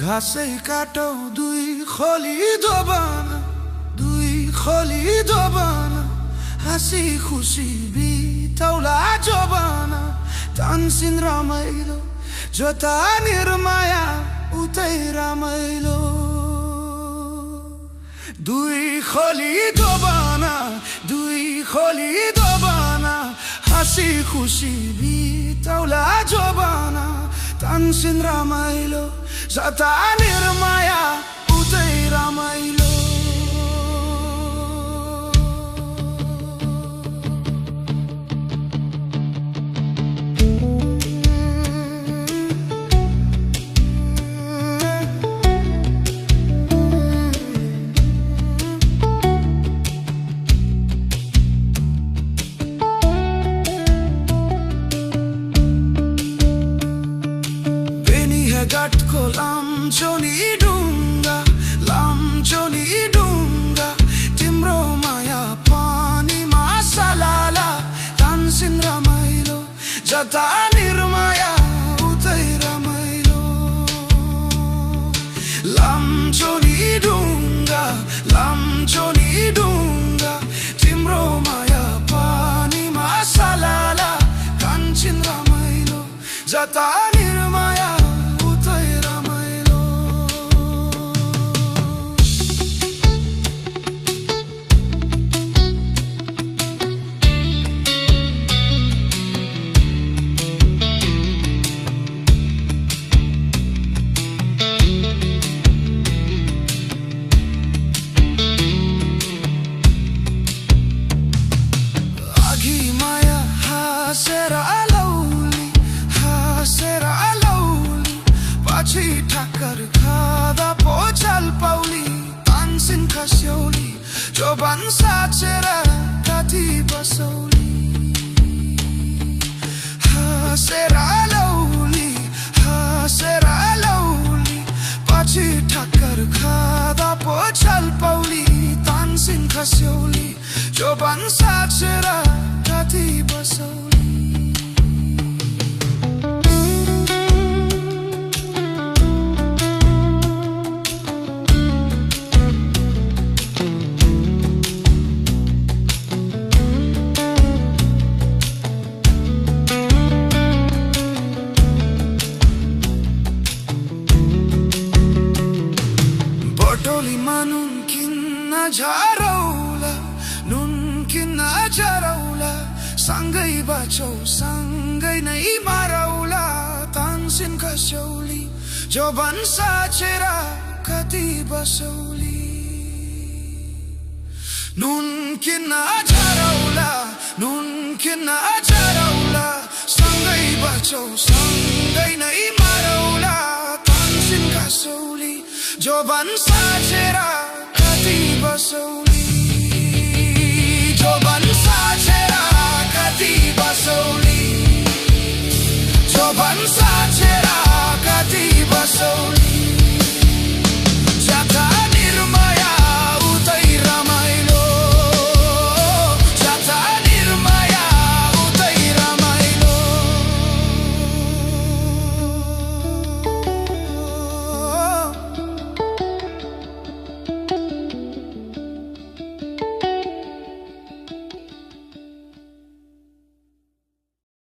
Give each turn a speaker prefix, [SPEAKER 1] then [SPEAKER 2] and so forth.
[SPEAKER 1] घाँसै काटौ दुई खोली दोबाना हाँसी खुसी बिताउला जोबाना तानसिन रमाइलो जता निर्माया उतै रमाइलो दुई खोली दोबाना हाँसी खुसी बिताउला जोबाना तानसिन रमाइलो जता निर्माया उतै रमाइलो घाटको लाम्चोनी डुङ्गा तिम्रो माया पानीमा सलाला तानसिन रमाइलो जता निर्माया उतै रमाइलो लाम्चोनी डुङ्गा तिम्रो माया पानीमा सलाला तानसिन रमाइलो जता निर्माया ठक्कर खादा पोचल पौली तानसिन खस्यौली जोबन साचेर कति बसौली हाँसेर लौली पछि ठक्कर खादा पोचल पौली तानसिन खस्यौली जोबन साचेर कति बसौली टोलीमा नुन किन्न झरौला सँगै बाँचौ सँगै नै मरौला तानसिन खस्यौली जोबन साचेर कति बसौली नुन किन्न झरौला सँगै बाँचौ सँगै नै मरौला तानसिन खस्यौली जोबन साचेर कति बसौली